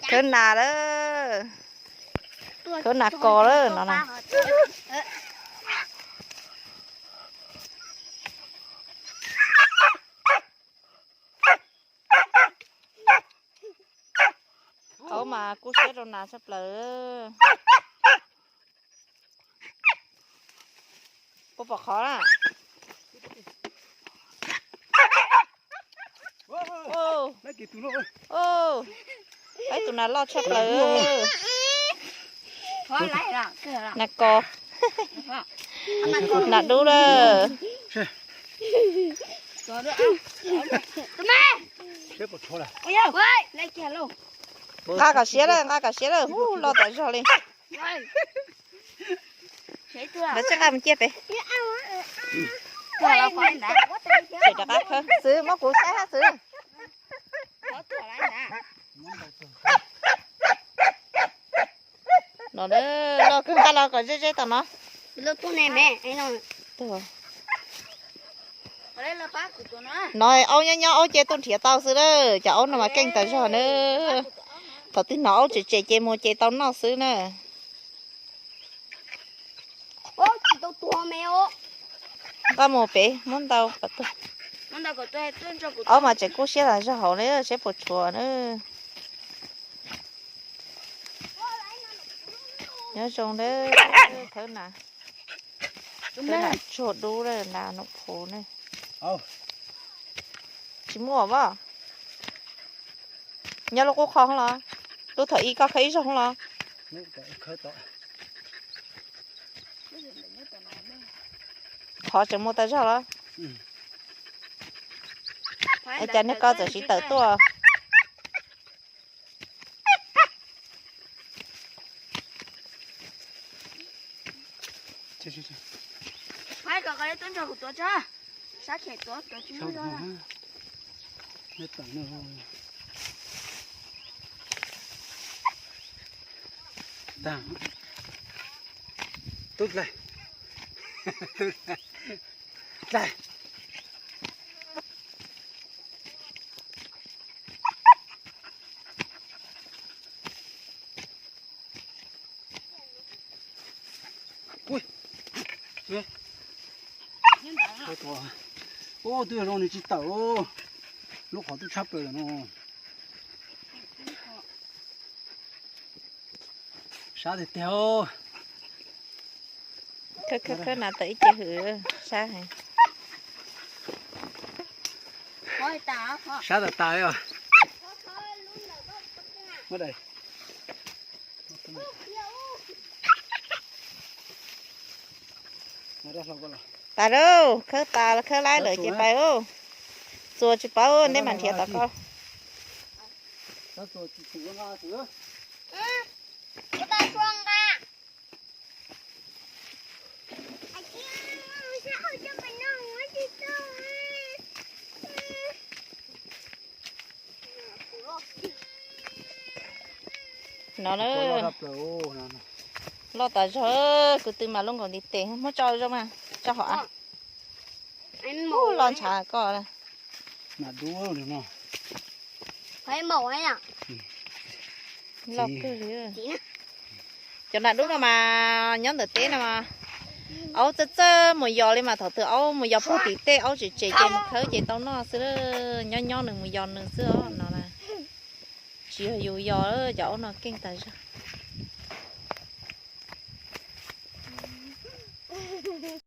Khawb nas lawm. Khawb nas kos lawm no na. Aub mas kub siab rau nas tshaj plaws. Puas pom qhov na? Ib tug nas loj tshaj plaws. Nas kos. Nas dub lawm. Nqa kom siab lawm, nqa kom siab lawm, hu loj tas zog li. Lawv tsis nqa mus ciaj pem. Tsis rov qab khawb, Xwb muab kuv saib hab Xwb. No, loj kawg, nqa los kom ze ze tom no. No aub nyob nyob aub ces tuaj nrhiav tau xwb lawm, cov aub no mas keej tas zog na. Thaum twg hnov aub tsem tsem ces mus ces tau noj xwb na. Nqa mus pem muab ntau kom tuag. Aub mas tseem kub siab tas zog hauv na, seb puas tshuav na. Nyob zoo na, khawb nas, khawb nas tsuag dub na, nas Noom Phuv ne. Tsis muaj as. Nyob lub qub qho los, lub thaum ub koj khawb ib zaug los. Qhov tseem muaj tas zog los. Ua cas niag ko txawm siv tawm tuaj. Tub dlaig. Dlaig. Ub, twb yog zoo nws tsis tawm, lub qhov twb tshab plaws no. Sab tiag tiag. Khawb khawb nas tawm ib ce hws sab heev. Sab tas tas li os. Tas lauj, khawb tas khawb laib lawm ces pais lauj. Txuas tsis paub, neb mam nrhiav tom ko. No na, loj tas zog, kuv twb mas lub nkaus ntiv tes, muab tso zoo mas tso hov. Ub, loj ntshav koj. Loj kawg li. Cov nas dub no mas nyob ntawm teb no mas aub txawj txawj mus yos li mas thaum twg aub mus yos puag tim tej aub tseem tsem ces mus khawb ces tau noj xwb. Nyob nyob nws mus yos nws xwb os no na. Tsis yog yus yos, cov aub no keej tas zog.